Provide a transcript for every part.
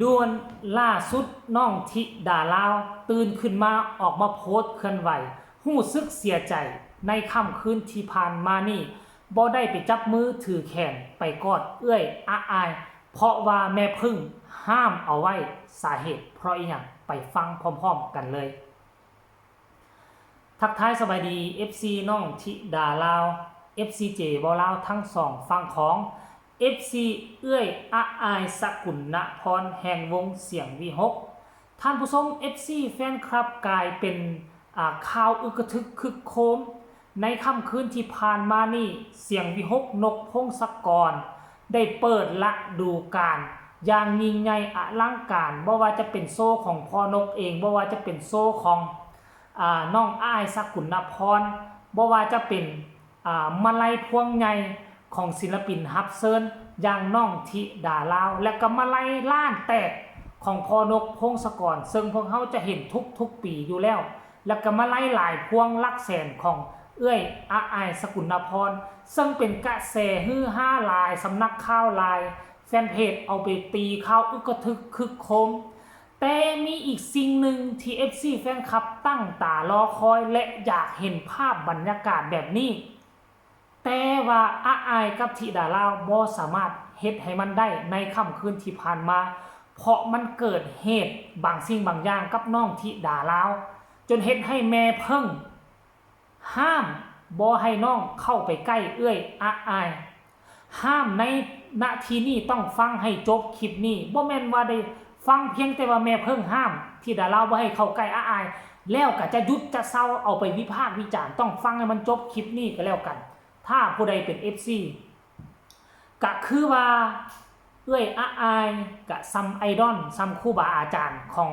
ດ່ວນ ລ່າສຸດນ້ອງທິດາລາວຕື່ນຂຶ້ນມາອອກມາໂພສເຄື່ອນໄຫວ ຮູ້ສຶກເສຍໃຈໃນຄ່ຳຄືນທີ່ຜ່ານມານີ້ ບໍ່ໄດ້ໄປຈັບມືຖືແຂນໄປກອດເອື້ອຍອະອາຍ ເພາະວ່າແມ່ເພິ່ງຫ້າມເອົາໄວ້. ສາເຫດເພາະອີ່ຫຍັງ? ໄປຟັງພ້ອມໆກັນເລີຍ. ທັກທາຍສະບາຍດີ ເອັຟຊີ ນ້ອງທິດາລາວ ເອັຟຊີ ເຈເວົ້າລາວທັງສອງຝັ່ງຂອງ ເອັຟຊີ ເອື້ອຍອະອາຍ ສະກຸນນະພອນ ແຫ່ງວົງສຽງວິຫົກ. ທ່ານຜູ້ຊົມ ເອັຟຊີ ແຟນຄລັບ ກາຍເປັນ ອາ ຂ່າວອຶກກະທຶກຄຶກໂຄມ ໃນຄ່ຳຄືນທີ່ຜ່ານມານີ້ ສຽງວິຫົກ ນົກ ພົງສະກອນ ໄດ້ເປີດລະດູການຢ່າງຍິ່ງໃຫຍ່ອະລັງການ, ບໍ່ວ່າຈະເປັນໂຊຂອງພໍ່ນົກເອງ, ບໍ່ວ່າຈະເປັນໂຊຂອງ ອາ ນ້ອງອາຍ ສະກຸນນະພອນ, ບໍ່ວ່າຈະເປັນ ອາ ມາໄລພວງໃຫຍ່ຂອງສິນລະປິນຮັບເຊີນຢ່າງນ້ອງທິດາລາວ ແລະກະມາໄລລ້ານແຕກຂອງພໍ່ນົກ ພົງສະກອນ ເຊິ່ງພວກເຮົາຈະເຫັນທຸກໆປີຢູ່ແລ້ວ ແລະກະມາໄລຫຼາຍພວງຫຼັກແສນຂອງເອື້ອຍອາອາຍ ສະກຸນນະພອນ ເຊິ່ງເປັນກະແສຮືຮາຫຼາຍສຳນັກຂ່າວ ຫຼາຍແຟນເພຈເອົາໄປຕີຂ່າວອຶກກະທຶກຄຶກໂຄມ. ແຕ່ມີອີກສິ່ງໜຶ່ງທີ່ ເອັຟຊີ ແຟນຄລັບຕັ້ງຕາລໍຄອຍ ແລະ ຢາກເຫັນພາບບັນຍາກາດແບບນີ້, ແຕ່ວ່າອາອາຍກັບທິດາລາວບໍ່ສາມາດເຮັດໃຫ້ມັນໄດ້ໃນຄ່ຳຄືນທີ່ຜ່ານມາ, ເພາະມັນເກີດເຫດບາງສິ່ງບາງຢ່າງກັບນ້ອງທິດາລາວ ຈົນເຮັດໃຫ້ແມ່ເພິ່ງ ຫ້າມບໍ່ໃຫ້ນ້ອງເຂົ້າໄປໃກ້ເອື້ອຍອາອາຍ. ຫ້າມໃນນະທີນີ້ຕ້ອງຟັງໃຫ້ຈົບຄລິບນີ້, ບໍ່ແມ່ນວ່າໄດ້ຟັງພຽງແຕ່ວ່າແມ່ເພິ່ງຫ້າມທິດາລາວບໍ່ໃຫ້ເຂົ້າໃກ້ອາອາຍ ແລ້ວກະຈະຢຸດຈະເຊົາເອົາໄປວິພາກວິຈານ, ຕ້ອງຟັງໃຫ້ມັນຈົບຄລິບນີ້ກະແລ້ວກັນ. ຖ້າຜູ້ໃດເປັນ ເອັຟຊີ ກະຄືວ່າເອື້ອຍອາອາຍກະສ່ຳໄອດອນ, ສ່ຳຄູບາອາຈານຂອງ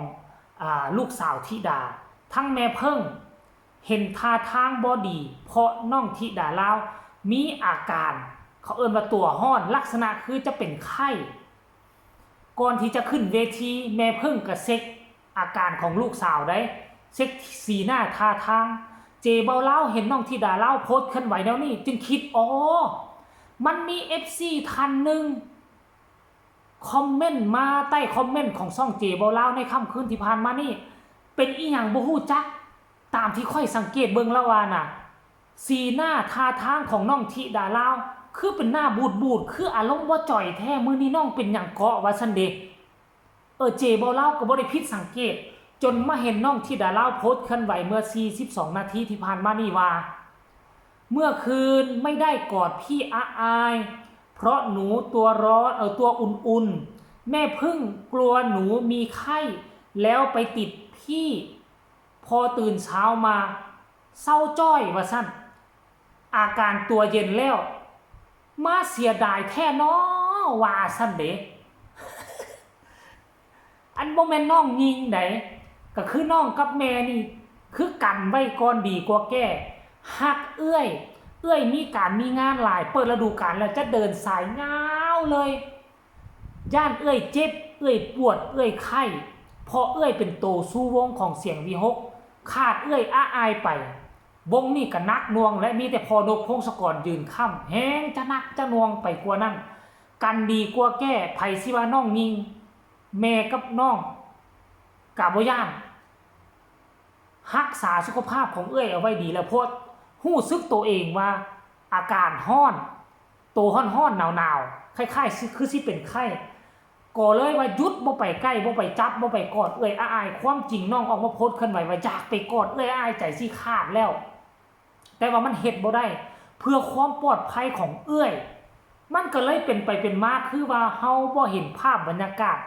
ອາ ລູກສາວທິດາ. ທັງແມ່ເພິ່ງ ເຫັນທ່າທາງບໍ່ດີ ເພາະນ້ອງທິດາລາວມີອາການ ເຂົາເອີ້ນວ່າຕົວຮ້ອນ ລັກສະນະຄືຈະເປັນໄຂ້. ກ່ອນທີ່ຈະຂຶ້ນເວທີ ແມ່ເພິ່ງກະເຊັກອາການຂອງລູກສາວໃດ໋ ເຊັກສີໜ້າທ່າທາງ. ເຈເບົາລາວເຫັນນ້ອງທິດາລາວໂພສເຄື່ອນໄຫວແນວນີ້ ຈຶ່ງຄິດ ອໍ ມັນມີເອັຟຊີທ່ານໜຶ່ງ ຄອມເມັນມາໃຕ້ຄອມເມັນຂອງຊ່ອງເຈເບົາລາວໃນຄ່ຳຄືນທີ່ຜ່ານມານີ້ ເປັນອີ່ຫຍັງບໍ່ຮູ້ຈັກ. ຕາມທີ່ຂ້ອຍສັງເກດເບິ່ງລະວ່ານະ ສີໜ້າທ່າທາງຂອງນ້ອງທິດາລາວ ຄືເປັນໜ້າບູດໆ ຄືອາລົມບໍ່ຈ່ອຍແທ້. ມື້ນີ້ນ້ອງເປັນຫຍັງເກາະ ວ່າຊັ້ນເດ. ເອີ ເຈເບົາລາວກໍບໍ່ໄດ້ຜິດສັງເກດ ຈົນມາເຫັນນ້ອງທິດາລາວໂພສເຄື່ອນໄຫວເມື່ອສີ່ສິບສອງນາທີທີ່ຜ່ານມານີ້ວ່າ เมื่อคืนไม่ได้กอดพี่อาย เพราะหนูตัวร้อน เอ่อ ตัวอุ่นๆ แม่พึ่งกลัวหนูมีไข้ แล้วไปติดพี่ พอตื่นเช้ามาเศร้าจ้อย ว่าซั่น อาการตัวเย็นแล้ว มาเสียดายแท้น้อ ว่าซั่นเด้. ອັນບໍ່ແມ່ນນ້ອງຍິງໃດ ກໍຄືນ້ອງກັບແມ່ນີ້ ຄືກັນໄວ້ກ່ອນດີກວ່າແກ້. ຮັກເອື້ອຍ ເອື້ອຍມີການມີງານຫຼາຍ ເປີດລະດູການແລ້ວຈະເດີນສາຍຍາວເລີຍ. ຢ້ານເອື້ອຍເຈັບ ເອື້ອຍປວດ ເອື້ອຍໄຂ້ ເພາະເອື້ອຍເປັນໂຕຊູວົງຂອງສຽງວິຫົກ ຂາດເອື້ອຍອາອາຍໄປ ວົງນີ້ກໍໜັກໜ່ວງ ແລະ ມີແຕ່ພໍ່ນົກ ພົງສະກອນ ຢືນຄ້ຳ ແຮງຈະໜັກຈະໜ່ວງໄປກວ່ານັ້ນ. ກັນດີກວ່າແກ້ ໃຜຊິວ່ານ້ອງຍິງ ແມ່ກັບນ້ອງກະບໍ່ຢ້ານ. ຮັກສາສຸຂະພາບຂອງເອື້ອຍເອົາໄວ້ດີແລ້ວ ເພາະຮູ້ສຶກໂຕເອງວ່າອາການຮ້ອນ ໂຕຮ້ອນໆ ໜາວໆ ຄ້າຍໆ ຄືຊິເປັນໄຂ້ ກໍເລີຍວ່າຢຸດ ບໍ່ໄປໃກ້ ບໍ່ໄປຈັບ ບໍ່ໄປກອດເອື້ອຍອາອາຍ. ຄວາມຈິງນ້ອງອອກມາໂພສເຄື່ອນໄຫວວ່າຢາກໄປກອດເອື້ອຍອາອາຍ ໃຈຊິຂາດແລ້ວ ແຕ່ວ່າມັນເຮັດບໍ່ໄດ້ ເພື່ອຄວາມປອດໄພຂອງເອື້ອຍ. ມັນກໍເລີຍເປັນໄປເປັນມາຄືວ່າເຮົາບໍ່ເຫັນພາບບັນຍາກາດ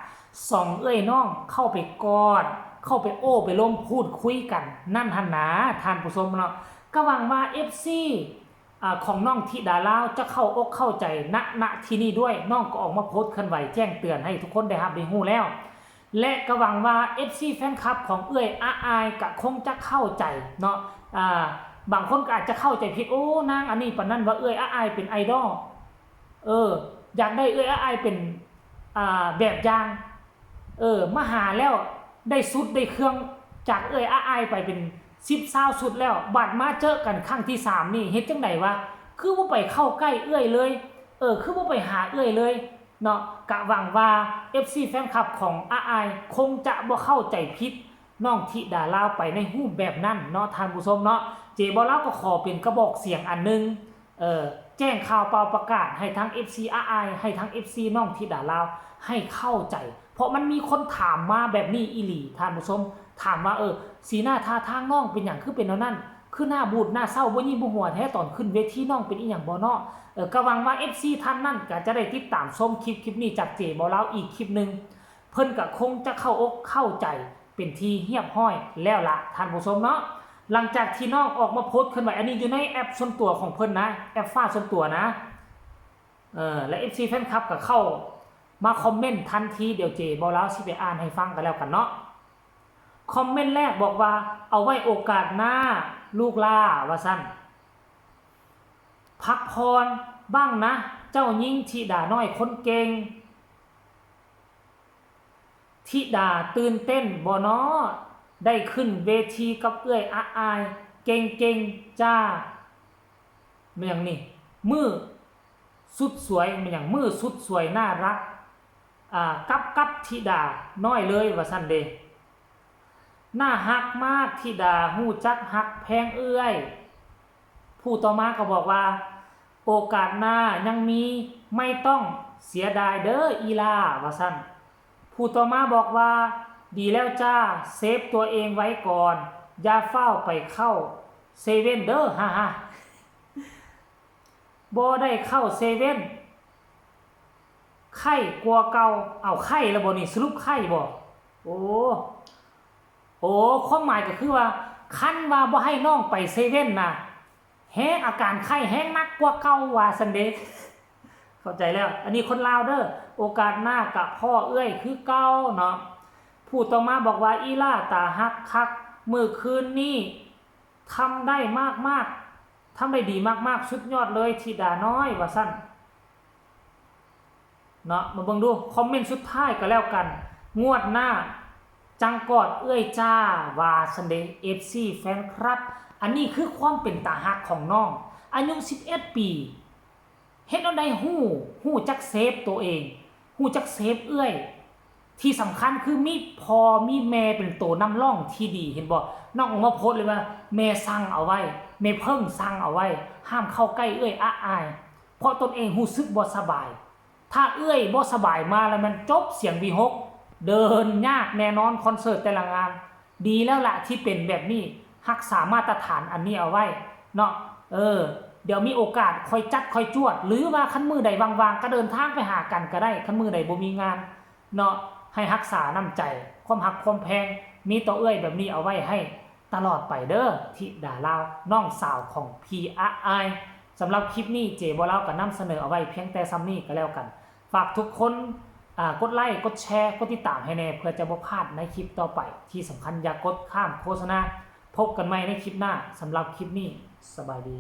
ສອງເອື້ອຍນ້ອງເຂົ້າໄປກອດ ເຂົ້າໄປໂອ້ໄປລົມ ພູດຄຸຍກັນນັ້ນຫັ້ນນາ ທ່ານຜູ້ຊົມເນາະ. ກໍຫວັງວ່າເອັຟຊີ ອາ ຂອງນ້ອງທິດາລາວຈະເຂົ້າອົກເຂົ້າໃຈ ນະ ນະທີ່ນີ້ດ້ວຍ. ນ້ອງກໍອອກມາໂພສເຄື່ອນໄຫວແຈ້ງເຕືອນໃຫ້ທຸກຄົນໄດ້ຮັບໄດ້ຮູ້ແລ້ວ ແລະ ກໍຫວັງວ່າເອັຟຊີແຟນຄລັບຂອງເອື້ອຍອາອາຍກໍຄົງຈະເຂົ້າໃຈເນາະ. ອາ ບາງຄົນກໍອາດຈະເຂົ້າໃຈຜິດ ໂອ້ ນາງອັນນີ້ປານນັ້ນວ່າເອື້ອຍອາອາຍເປັນໄອດອລ ເອີ ຢາກໄດ້ເອື້ອຍອາອາຍເປັນ ອາ ແບບຢ່າງ ເອີ ມາຫາແລ້ວໄດ້ຊຸດໄດ້ເຄື່ອງຈາກເອື້ອຍອາອາຍໄປເປັນສິບຊາວຊຸດແລ້ວ ບາດມາເຈີກັນຄັ້ງທີສາມນີ້ ເຮັດຈັ່ງໃດວະ ຄືບໍ່ໄປເຂົ້າໃກ້ເອື້ອຍເລີຍ ເອີ ຄືບໍ່ໄປຫາເອື້ອຍເລີຍ. ເນາະ ກະຫວັງວ່າເອັຟຊີແຟນຄລັບຂອງອ້າຍຄງຈະບໍ່ເຂົ້າໃຈຜິດນ້ອງທິດາລາວໄປໃນຮູບແບບນັ້ນເນາະທ່ານຜູ້ຊົມເນາະ. ເຈບໍ່ລາວກໍຂໍເປັນກະບອກສຽງອັນໜຶ່ງ ເອີ ແຈ້ງຂ່າວປ່າວປະກາດໃຫ້ທັງເອັຟຊີອ້າຍ ໃຫ້ທັງເອັຟຊີນ້ອງທິດາລາວໃຫ້ເຂົ້າໃຈ ເພາະມັນມີຄົນຖາມມາແບບນີ້ອີ່ຫຼີທ່ານຜູ້ຊົມ ຖາມວ່າ ເອີ ສີໜ້າທ່າທາງນ້ອງເປັນຫຍັງຄືເປັນແນວນັ້ນ ຄືໜ້າບູດໜ້າເສົ້າບໍ່ຍິ້ມບໍ່ຫົວແທ້ ຕອນຂຶ້ນເວທີນ້ອງເປັນອີ່ຫຍັງບໍ່ເນາະ? ເອີ ກະຫວັງວ່າເອັຟຊີທ່ານນັ້ນກະຈະໄດ້ຕິດຕາມຊົມຄລິບ ຄລິບນີ້ຈາກເຈບໍ່ລາວອີກຄລິບໜຶ່ງ ເພິ່ນກະຄົງຈະເຂົ້າອົກເຂົ້າໃຈເປັນທີ່ຮຽບຮ້ອຍແລ້ວລະທ່ານຜູ້ຊົມເນາະ. ຫຼັງຈາກທີ່ນ້ອງອອກມາໂພສເຄື່ອນໄຫວ ອັນນີ້ຢູ່ໃນແອັບສ່ວນຕົວຂອງເພິ່ນນະ ແອັບຟ້າສ່ວນຕົວນະ ເອີ ແລະ ເອັຟຊີແຟນຄລັບກະເຂົ້າມາຄອມເມັນທັນທີ ດຽວເຈບໍ່ລາວຊິໄປອ່ານໃຫ້ຟັງກັນແລ້ວກັນເນາະ. ຄອມເມັນແລກບອກວ່າ ເອົາໄວ້ໂອກາດໜ້າລູກຫຼ້າ ວ່າຊັ້ນ ພັກຜ່ອນບ້າງນະ ເຈົ້າຍິງທິດານ້ອຍຄົນເກັ່ງ ທິດາຕື່ນເຕັ້ນບໍ່ນໍ ໄດ້ຂຶ້ນເວທີກັບເອື້ອຍອະອາຍ ເກັ່ງໆຈ້າ ແມ່ນຫຍັງນີ້ ມື້ສຸດສວຍ ແມ່ນຫຍັງ ມື້ສຸດສວຍໜ້າຮັກ ອາ ກັບກັບທິດານ້ອຍເລີຍ ວ່າຊັ້ນເດ. ໜ້າຮັກມາກທິດາ ຮູ້ຈັກຮັກແພງເອື້ອຍ. ຜູ້ຕໍ່ມາກໍບອກວ່າ ໂອກາດໜ້າຍັງມີ ໄມ່ຕ້ອງເສຍດາຍເດີອີ່ຫຼ້າ ວ່າຊັ້ນ. ຜູ້ຕໍ່ມາບອກວ່າ ດີແລ້ວຈ້າ ເຊຟຕົວເອງໄວ້ກ່ອນ ຢ່າຟ້າວໄປເຂົ້າເຊເວັ່ນເດີ ຮາໆ. ບໍ່ໄດ້ເຂົ້າເຊເວັ່ນ ໄຂ້ກວ່າເກົ່າ. ເອົາ ໄຂ້ແລ້ວບໍ່ນີ້? ສະຫຼຸບໄຂ້ບໍ່? ໂອ້ ໂອ້ ຄວາມໝາຍກໍຄືວ່າ ຄັນວ່າບໍ່ໃຫ້ນ້ອງໄປເຊເວັ່ນນະ ແຮງ ອາການໄຂ້ແຮງໜັກກວ່າເກົ່າ ວ່າຊັ້ນເດ. ເຂົ້າໃຈແລ້ວ ອັນນີ້ຄົນລາວເດີ. ໂອກາດໜ້າກະພໍ້ເອື້ອຍຄືເກົ່າເນາະ. ຜູ້ຕໍ່ມາບອກວ່າ ອີ່ຫຼ້າຕາຮັກຄັກ ມື້ຄືນນີ້ ທຳໄດ້ມາກໆ ທຳໄດ້ດີມາກໆ ສຸດຍອດເລີຍທິດານ້ອຍ ວ່າຊັ້ນເນາະ. ມາເບິ່ງດູຄອມເມັນສຸດທ້າຍກໍແລ້ວກັນ ງວດໜ້າຈັ່ງກອດເອື້ອຍຈ້າ ວ່າຊັ້ນເດ ເອັຟຊີແຟນຄລັບ. ອັນນີ້ຄືຄວາມເປັນຕາຮັກຂອງນ້ອງ ອາຍຸສິບເອັດປີ ເຮັດແນວໃດຮູ້ ຮູ້ຈັກເຊຟໂຕເອງ ຮູ້ຈັກເຊຟເອື້ອຍ ທີ່ສຳຄັນຄືມີພໍ່ມີແມ່ເປັນໂຕນຳຮ່ອງທີ່ດີ ເຫັນບໍ່? ນ້ອງອອກມາໂພສເລີຍວ່າ ແມ່ສັ່ງເອົາໄວ້ ແມ່ເພິ່ງສັ່ງເອົາໄວ້ ຫ້າມເຂົ້າໃກ້ເອື້ອຍ ອະອາຍ ເພາະຕົນເອງຮູ້ສຶກບໍ່ສະບາຍ. ຖ້າເອື້ອຍບໍ່ສະບາຍມາແລ້ວແມ່ນຈົບ ສຽງວີຫົກ ເດີນຍາກແນ່ນອນ ຄອນເສີດແຕ່ລະງານ. ດີແລ້ວລະທີ່ເປັນແບບນີ້ ຮັກສາມາດຕະຖານອັນນີ້ເອົາໄວ້ເນາະ. ເອີ ດຽວມີໂອກາດຄ່ອຍຈັດຄ່ອຍຈວດ ຫຼືວ່າຄັນມື້ໃດວ່າງໆ ກໍເດີນທາງໄປຫາກັນກໍໄດ້ ຄັນມື້ໃດບໍ່ມີງານເນາະ. ໃຫ້ຮັກສານ້ຳໃຈ ຄວາມຮັກຄວາມແພງ ມີຕໍ່ເອື້ອຍແບບນີ້ເອົາໄວ້ໃຫ້ຕະຫຼອດໄປເດີ ທິດາລາວ ນ້ອງສາວຂອງພີ່ອະອາຍ. ສຳລັບຄລິບນີ້ ເຈບໍ່ລາວກໍນຳສະເໜີເອົາໄວ້ພຽງແຕ່ສ່ຳນີ້ກໍແລ້ວກັນ. ຝາກທຸກຄົນ ອາ ກົດໄລ ກົດແຊ ກົດຕິດຕາມໃຫ້ແດ່ ເພື່ອຈະບໍ່ພາດໃນຄລິບຕໍ່ໄປ. ທີ່ສຳຄັນຢ່າກົດຂ້າມໂຄສະນາ. ພົບກັນໃໝ່ໃນຄລິບໜ້າ. ສຳລັບຄລິບນີ້ ສະບາຍດີ.